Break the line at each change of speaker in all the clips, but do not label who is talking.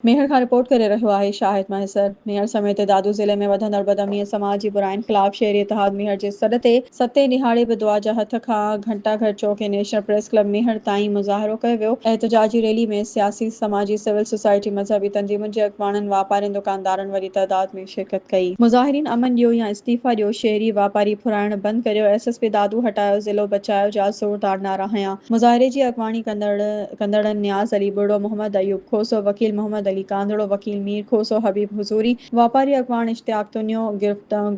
ميهڙ کان رپورٽ ڪري رهيو آهي شاهد مهيسر. ميهڙ سميت دادو ضلعي ۾ وڌندڙ بدامني ۽ سماج جي براين خلاف شهري اتحاد ميهڙ جي سڏ تي ستين ڏهاڙي به دعا جا هٿ کان گهنٽا گهر چوڪ ۽ نيشنل پريس ڪلب ميهڙ تائين مظاهرو ڪيو ويو. احتجاجي ريلي ۾ سياسي، سماجي، سول سوسائٽي، مذهبي تنظيمن جي اڳواڻن، واپارين، دڪاندارن وڏي تعداد ۾ شرڪت ڪئي. مظاهرين امن ڏيو يا استعيفا ڏيو، شهري واپاري ڦرائڻ بند ڪريو، ايس ايس پي دادو هٽايو، ضلعو بچايو جا زوردار نعرا هنيا. مظاهري جي اڳواڻي ڪندڙ ڪندڙن نياز علي ٻرڙو، محمد ايوب کوسو، وڪيل محمد علي ڪانڌڙو، وڪيل مير کوسو، حبيب حضوري، واپاري اڳواڻ اشتياق تنيو،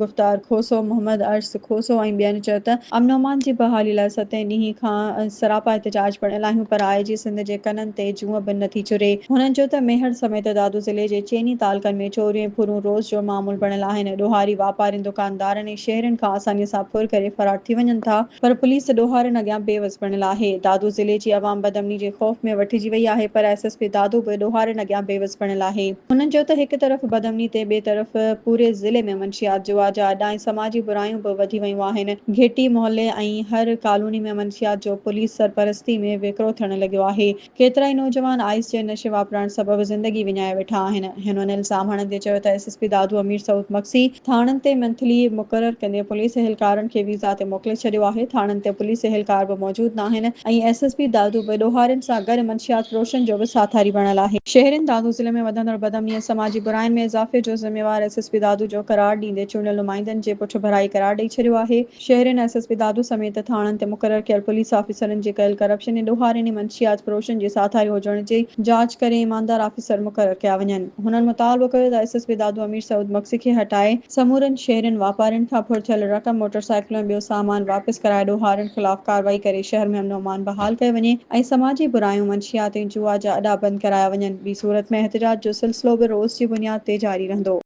گفتار کوسو، محمد عرس کوسو ۽ ٻين چيو ته امن و امان جي بحالي لاء ستين ڏينهن کان سراپا احتجاج بڻيل آهيون پر آء جي سنڌ جي ڪنن تي جونء به نٿي چري. هنن چيو ته ميهڙ سميت دادو ضلعي جي چئني تعلقن ۾ چوريون ۽ ڦرون روز جو معمول بڻيل آهن، ڏوهاري واپارين، دڪاندارن ۽ شهرين کان آساني سان ڦر ڪري فرار ٿي وڃن ٿا. پر پوليس ڏوهارين اڳيان بيوس بڻيل آهي. دادو ضلعي جي عوام بدامني جي خوف ۾ وٺجي وئي آهي پر ايس ايس پي دادو به ڏوهارين اڳيان بيوس بڻيل آهي. هنن چيو ته هڪ طرف بدامني تي ٻئي طرف پوري ضلعي ۾ منشيات، جوا جا اڏا ۽ سماجي برايون به وڌي ويون آهن. گهٽي، محلي ۽ هر ڪالوني ۾ منشيات جو پوليس سرپرستي ۾ وڪرو ٿيڻ لڳيو آهي. ڪيترائي نوجوان آئس جي نشي واپرائڻ سبب زندگي وڃائي ويٺا آهن. هنن الزام هڻندي چيو ته S S P Dadu Amir Saud Magsi ٿاڻن تي منٿلي مقرر ڪندي پوليس اهلڪارن کي ويزا تي موڪلي ڇڏيو آهي، ٿاڻن تي پوليس اهلڪار به موجود ناهن ۽ ايس ايس پي دادو به ڏوهارين سان گڏ منشيات فروشن جو به ساٿاري بڻيل آهي. شهرين دادو ضلعي ۾ وڌندڙ بدامني ۽ سماجي براين ۾ اضافي جو ذميوار ايس ايس پي دادو جو قرار ڏيندي چونڊيل نمائندن جي پٺڀرائي قرار ڏئي ڇڏيو آهي. شهرين ايس ايس پي دادو سميت ٿاڻن تي مقرر ڪيل پوليس آفيسرن جي ڪيل ڪرپشن ۽ ڏوهارين ۽ منشيات فروشن جي ساٿاري هجڻ جي جاچ ڪري ايماندار آفيسر مقرر ڪيا وڃن. هنن مطالبو ڪيو ته S S P Dadu Amir Saud Magsi کي هٽائي سمورن شهرين واپارين کان ڦر ٿيل رقم، موٽر سائيڪلون ۽ ٻيو سامان واپس ڪرائي ڏوهارين خلاف ڪارروائي ڪري شهر ۾ امن و امان بحال ڪيو وڃي ۽ سماجي برايون، منشيات ۽ جوا جا اڏا بند ڪرايا وڃن ٻي صورت ۾ احتجاج جو سلسلو به روز جي بنياد تي جاري رهندو.